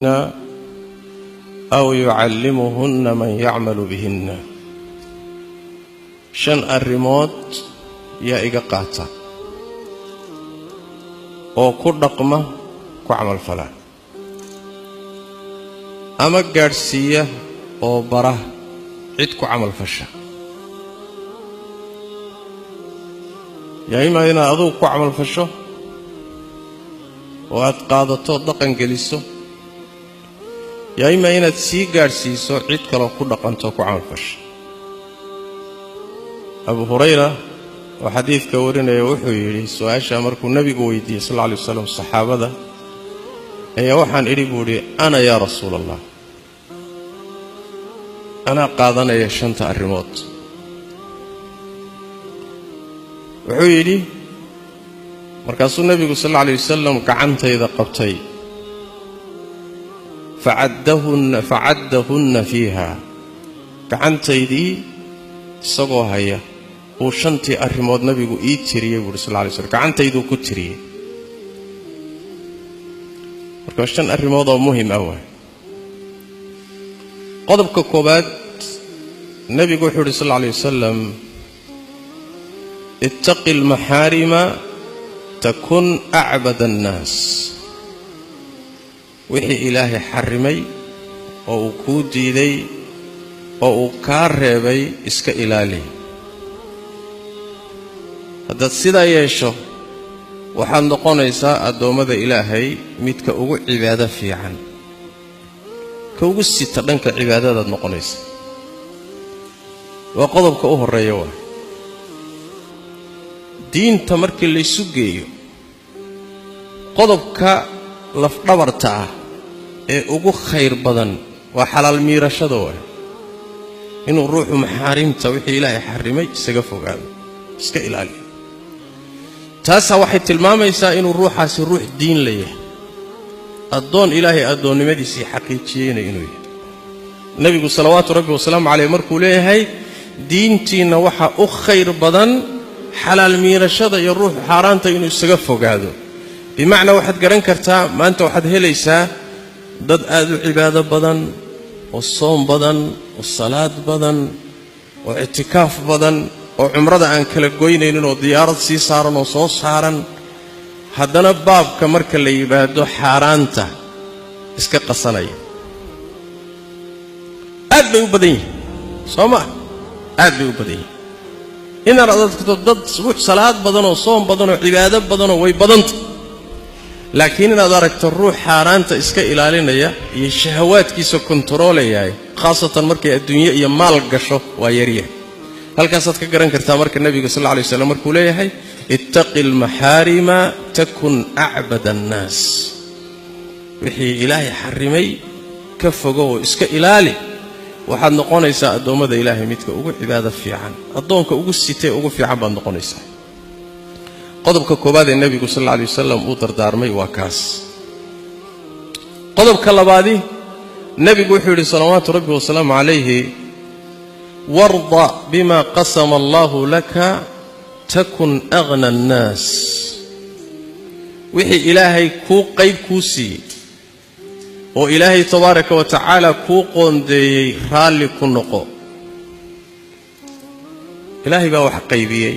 Aw yucallimuhunna man yacmalu bihinna. Shan arrimood yaa iga qaata oo ku dhaqma, ku camalfalaa, ama gaadhsiiya oo bara cid ku camalfasha. Yaa imaa inaad adugu ku camalfasho oo aad qaadato, dhaqan geliso, yaa imaa inaad sii gaadhsiiso cid kaloo ku dhaqanto, ku camalfasho. Abu Hurayra oo xadiidka warinaya wuxuu yidhi, su-aashaa markuu nebigu weydiiyey sal alla alay waslam saxaabada ayaa, waxaan idhi, buu idhi, "Ana yaa Rasuula Allah, anaa qaadanaya shanta arrimood." Wuxuu yidhi, markaasuu nebigu sal alla alay wasalam gacantayda qabtay, facaddahunna fiiha, gacantaydii isagoo haya uu shantii arrimood nabigu ii tiriyey, buuhi sal lla alay slam, gacantayduu ku tiriyey. Marka waa shan arrimood oo muhim ah waay. Qodobka koowaad, nebigu wuxuu yidhi sal alla alay wasalam: "Ittaqi almaxaarima takun acbad annaas." Wixii Ilaahay xarrimay oo uu kuu diiday oo uu kaa reebay iska ilaali. Haddaad sidaa yeesho, waxaad noqonaysaa addoommada Ilaahay midka ugu cibaado fiican, ka ugu sita dhanka cibaadadaad noqonaysa. Waa qodobka u horreeya. Waay diinta markii laysu geeyo, qodobka lafdhabarta ah ee ugu khayr badan waa xalaal miirashada, waay inuu ruuxu maxaarimta, wixii Ilaahay xarrimay, isaga fogaado, iska ilaaliyo. Taasaa waxay tilmaamaysaa inuu ruuxaasi ruux diin la yahay, addoon Ilaahay addoonnimadiisii xaqiijiyeyna inuu yahay. Nebigu salawaatu rabbi wasalaamu caleyh markuu leeyahay diintiinna waxaa u khayr badan xalaal miirashada iyo ruuxu xaaraanta inuu isaga fogaado, bimacnaa waxaad garan kartaa maanta waxaad helaysaa dad aad u cibaado badan oo soom badan oo salaad badan oo ictikaaf badan oo cumrada aan kala goynaynin oo diyaarad sii saaran oo soo saaran, haddana baabka marka la yimaado xaaraanta iska qasanaya. Aad bay u badan yihin, soo maa? Aad bay u badan yihin inaad adagto dad ruux salaad badanoo soom badanoo cibaado badanoo way badanta, laakiin inaad aragto ruux xaaraanta iska ilaalinaya iyo shahawaadkiisa kontaroolayahay, khaasatan markay adduunye iyo maal gasho, waa yaryahay. Halkaasaad ka garan kartaa marka nebiga sal alla alay waslam markuu leeyahay: "Ittaqi almaxaarima takun acbad annaas." Wixii Ilaahay xarrimay ka fogo oo iska ilaali, waxaad noqonaysaa addoommada Ilaahay midka ugu cibaado fiican, addoonka ugu sitee ugu fiican baad noqonaysaa. Qodobka koowaad ee nebigu sal alla alay wasalam uu dardaarmay waa kaas. Qodobka labaadi, nebigu wuxuu yidhi salawaatu rabbi wasalaamu calayhi: "Warda bima qasama allahu laka takun aghna annaas." Wixii Ilaahay kuu qayb kuu siiyey oo Ilaahay tabaaraka wa tacaala kuu qoondeeyey raalli ku noqo. Ilaahay baa wax qaybiyey,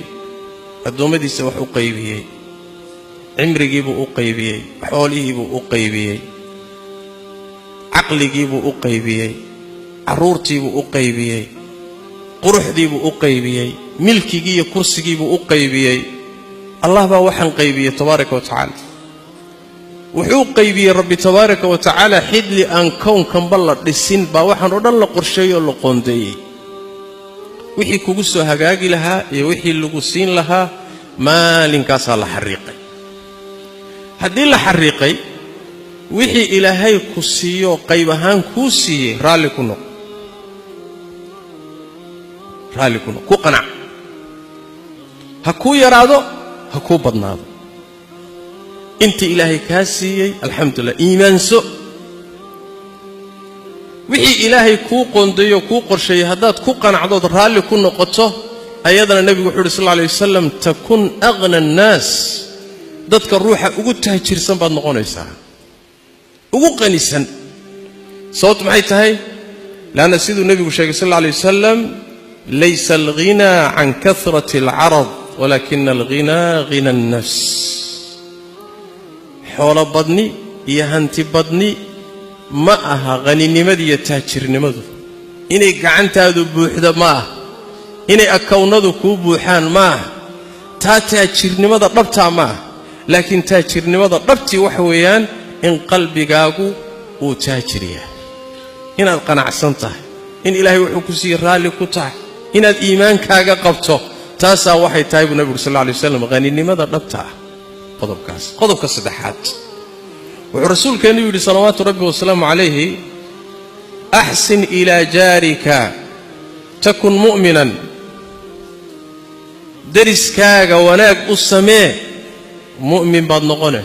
addoommadiisa wax u qaybiyey, cimrigiibuu u qaybiyey, xoolihiibuu u qaybiyey, caqligiibuu u qaybiyey, carruurtiibuu u qaybiyey, quruxdiibuu u qaybiyey, milkigii iyo kursigiibuu u qaybiyey. Allah baa waxaan qaybiyey tabaaraka wa tacaala. Wuxuu qaybiyey Rabbi tabaaraka wa tacaala xilli aan kownkanba la dhisin baa waxaan oo dhan la qorsheeyey oo la qoondeeyey. Wixii kugu soo hagaagi lahaa iyo wixii lagu siin lahaa maalinkaasaa la xariiqay. Haddii la xariiqay, wixii Ilaahay ku siiyo, qayb ahaan kuu siiyey, raalli ku noqo, raalli ku noqo, ku qanac. Ha kuu yaraado, ha kuu badnaado, inta Ilaahay kaa siiyey, alxamdulilah, iimaanso. Wixii Ilaahay kuu qoondeeyo, kuu qorsheeyey, haddaad ku qanacdood raalli ku noqoto, ayadana nebigu wuxu uhi sal alla alay wasalam: "Takun aghna annaas." Dadka ruuxa ugu taajirsan baad noqonaysaa, ugu qanisan. Sababtu maxay tahay? Leanna siduu nebigu sheegay sal alla alay wasalam, laysa alghinaa can kahrati alcarad walaakina alghinaa ghina annafs. Xoolo badni iyo hanti badni ma aha haninimada iyo taajirnimadu. Inay gacantaadu buuxdo ma ah, inay akawnadu kuu buuxaan ma ah, taa taajirnimada dhabtaa ma ah. Laakiin taajirnimada dhabtii waxa weeyaan in qalbigaagu uu taajir yahay, inaad qanacsan tahay, in ilaahay wuxuu ku sii raalli ku tahay, inaad iimaankaaga qabto. Taasaa waxay tahay buu nebigu sal alla alay waslam haninimada dhabta ah. Qodobkaas. Qodobka saddexaad, wuxuu rasuulkeennu yidhi salawaatu rabbi wasalaamu calayhi, axsin ilaa jaarika takun mu'minan. Deriskaaga wanaag u samee, mu'min baad noqone.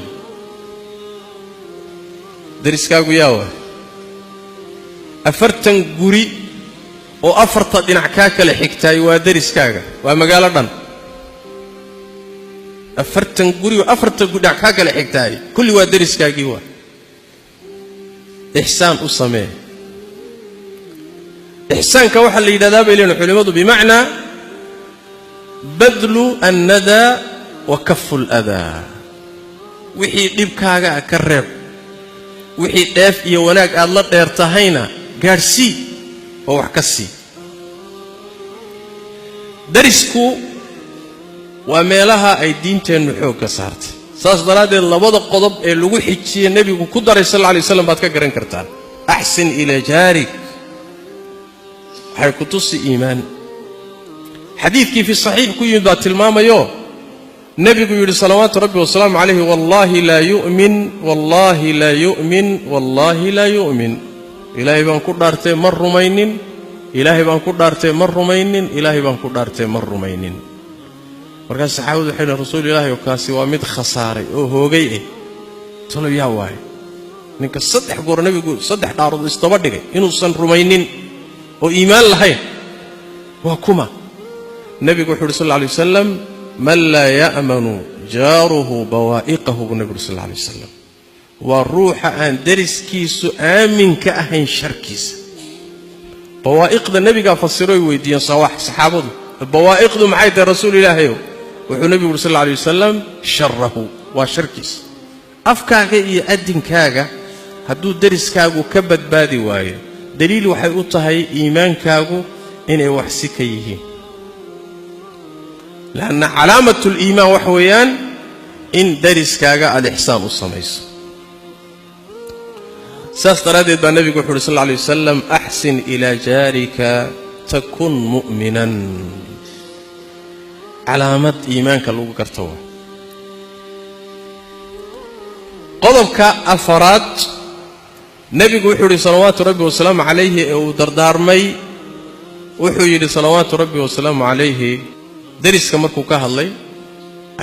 Deriskaagu yaa waa 40 guri oo afarta dhinac kaa kala xigtaay, waa deriskaaga, waa magaalo dhan. 40 guri oo afarta dhinac kaa kala xigtaay kulli waa deriskaagii. Waa ixsaan u samee. Ixsaanka waxaa la yidhahdaa, bay leeyihin culimmadu, bimacnaa badlu annadaa wa kafu aladaa. Wixii dhibkaaga ka reeb, wixii dheef iyo wanaag aad la dheer tahayna gaadhsii oo wax ka sii. Darisku waa meelaha ay diinteennu xoogga saartay. Saas daraaddeed labada qodob ee lagu xijiyey nebigu ku daray sal alla alay waslam baad ka garan kartaan. Axsin ilaa jaarik waxay ku tusi iimaan. Xadiidkii fi saxiix ku yimid baa tilmaamayo, nebigu yidhi salawaatu rabbi wasalaamu calayhi, wallaahi laa yu'min, wallaahi laa yu'min, wallaahi laa yu'min. Ilaahay baan ku dhaartay ma rumaynin, Ilaahay baan ku dhaartay ma rumaynin, Ilaahay baan ku dhaartay ma rumaynin. Markaas saxaabadu waxay yihin, rasuul Ilaahay oo, kaasi waa mid khasaaray oo hoogay eh, talo yaa waaye ninka saddex goor nebigu saddex dhaarood isdaba dhigay inuusan rumaynin oo iimaan lahayn waa kuma? Nebigu wuxu uhi sal alla alay wasalam, man laa ya'manu jaaruhu bawaa'iqahu, buu nebigu uri sal alla alay wasalam. Waa ruuxa aan deriskiisu aamin ka ahayn sharkiisa. Bawaa'iqda nebigaa fasiroy weydiiyeen saxaabadu, bawaa'iqdu maxay tahay, rasuul Ilaahayow? Wuxuu nebigu uhi sal alla alay wasalam, sharahu, waa sharkiisa. Afkaaga iyo adinkaaga hadduu deriskaagu ka badbaadi waayo, daliil waxay u tahay iimaankaagu inay wax si ka yihiin. Leanna calaamatuliimaan waxa weeyaan in deriskaaga aada ixsaan u samayso. Saas daraaddeed baa nebigu wuxu uhi sal alla alay wasalam, axsin ilaa jaarika takun mu'minan. Calaamad iimaanka lagu garto waa. Qodobka afaraad, nebigu wuxuu yidhi salawaatu rabbi wasalaamu calayhi ee uu dardaarmay, wuxuu yidhi salawaatu rabbi wasalaamu calayhi, deriska markuu ka hadlay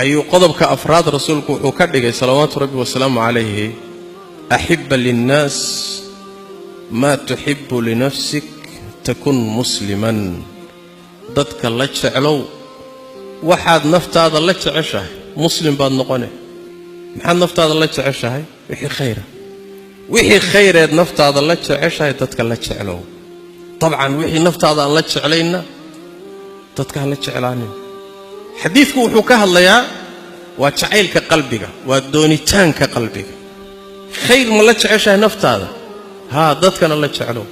ayuu qodobka afraad rasuulku wuxuu ka dhigay salawaatu rabbi wasalaamu calayhi, axibba linnaas maa tuxibbu linafsik takun musliman. Dadka la jeclow waxaad naftaada la jeceshahay, muslim baad noqone. Maxaad naftaada la jeceshahay? Wixii khayra. Wixii khayreed naftaada la jeceshahay dadka la jeclow. Dabcan wixii naftaada aan la jeclaynna dadka ha la jeclaanin. Xadiidku wuxuu ka hadlayaa waa jacaylka qalbiga, waa doonitaanka qalbiga. Khayr ma la jeceshahay naftaada? Haa, dadkana la jeclow.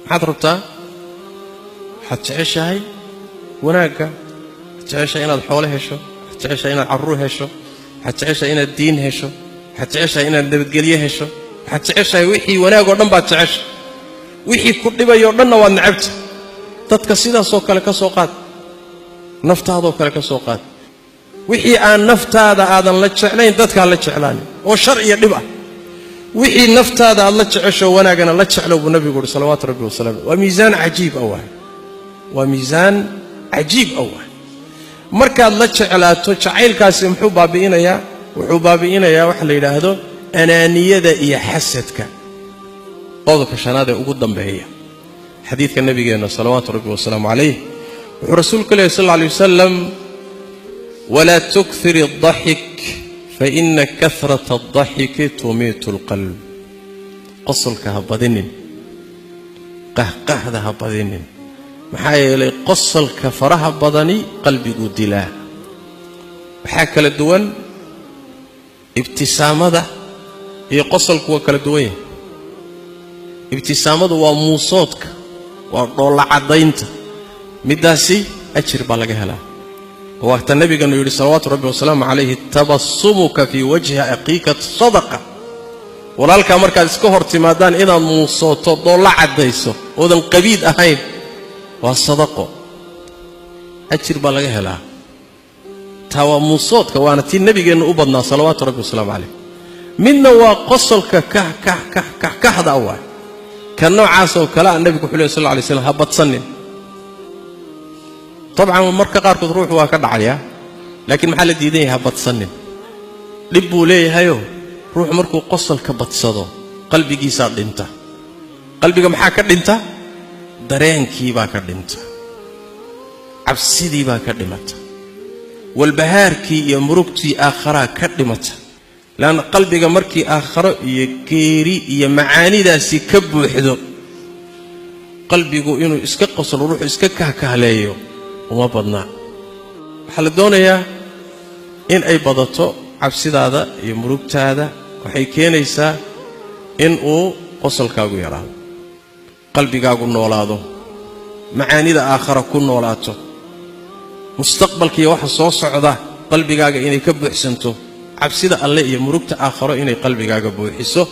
Maxaad rabtaa? Waxaad jeceshahay wanaagga, waxaad jeceshahay inaad xoolo hesho, waxaad jeceshahay inaad carruur hesho, waxaad jeceshahay inaad diin hesho, waxaad jeceshahay inaad nabadgelye hesho, waxaad jeceshahay wixii wanaag oo dhan baad jeceshahay, wixii ku dhibayoo dhanna waad necabta. Dadka sidaasoo kale ka soo qaad, naftaadoo kale ka soo qaad. Wixii aan naftaada aadan la jeclayn dadkaa la jeclaanin oo shar iyo dhib ah. Wixii naftaada aad la jecesho wanaagana la jeclow, buu nabigu uhi salawaatu rabbi wasalam. Waa miisaan cajiib ah waay, waa miisaan cajiib ah waay. Markaad la jeclaato, jacaylkaasi muxuu baabi'inayaa? Wuxuu baabi'inayaa waxa la yidhaahdo anaaniyada iyo xasadka. Qodobka shanaad ee ugu dambeeya, xadiidka nabigeenna salawaatu rabbi wasalaamu calayh, wuxuu rasuulku lehy sal alla alay wasalam, walaa tukthir addaxik faina kahrata addaxiki tumiitu alqalb. Qosolka ha badinin. Qahqahda ha badinin. Maxaa yeelay qosolka faraha badani qalbiguu dilaa. Waxaa kala duwan ibtisaamada iyo qosolku waa kala duwan yahay. Ibtisaamadu waa muusoodka, waa dhoolla caddaynta, middaasi ajir baa laga helaa. Waata nabiganu yidhi salawaatu rabbi wasalaamu calayhi, tabasumuka fii wajhi aqiika sadaqa. Walaalkaa markaad iska hor timaadaan inaad muusooto, dhoolla caddayso, oodan qabiid ahayn, waa sadaqo, ajir baa laga helaa. Taa waa muusoodka, waana tii nabigeennu u badnaa salawaatu rabbi wasalaamu calayh. Midna waa qosolka kah kah kah kah kahda waay. Ka noocaasoo kale a nebigu wuxuu ley sal lla lay slam ha badsanin. Dabcan marka qaarkood ruuxu waa ka dhacayaa, laakiin maxaa la diidan yahay? Ha badsanin. Dhib buu leeyahayoo ruuxu markuu qosolka badsado qalbigiisaa dhinta. Qalbiga maxaa ka dhinta? Dareenkiibaa ka dhinta, cabsidiibaa ka dhimata, walbahaarkii iyo murugtii aakharaa ka dhimata. Leanna qalbiga markii aakharo iyo geeri iyo macaanidaasi ka buuxdo, qalbigu inuu iska qoslo, ruuxu iska kahkahleeyo uma badnaa. Waxaa la doonayaa in ay badato cabsidaada iyo murugtaada. Waxay keenaysaa in uu qosolkaagu yaraado, qalbigaagu noolaado, macaanida aakhara ku noolaato, mustaqbalkiiyo waxa soo socda qalbigaaga inay ka buuxsanto. Cabsida alle iyo murugta aakharo inay qalbigaaga buuxiso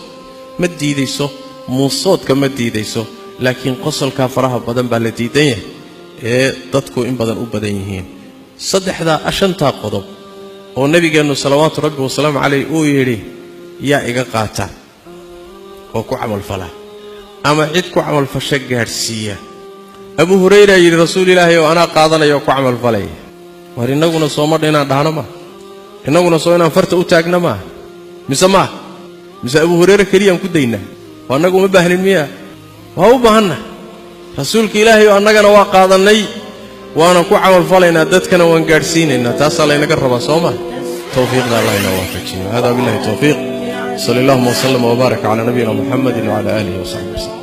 ma diidayso, muusoodka ma diidayso, laakiin qosolkaa faraha badan baa la diidan yahay ee dadku in badan u badan yihiin. Saddexdaa shantaa qodob oo nabigeennu salawaatu rabbi wasalaamu calayh uu yidhi yaa iga qaata oo ku camalfala ama cid ku camalfasho gaadhsiiya. Abu Hurayra yidhi rasuul ilaahay oo anaa qaadanaya oo ku camalfalaya. War innaguna soomadha inaan dhahno maa? Innaguna soo inaan farta u taagna maa? Mise maa? Mise Abu Hurayre keliyaan ku daynaa? Oo annagu uma baahnin miyaa? Waa u baahanna. Rasuulka ilaahay oo annagana waa qaadannay, waana ku camalfalaynaa, dadkana waan gaadhsiinaynaa. Taasaa laynaga rabaa soo maa? Tawfiiqda allah inoo waafajiyo. Hada billahi tawfiiq. Sali allahuma waslama wbaaraka calaa nabiyina muxamedin wcala aalihi wasaxbi waslem.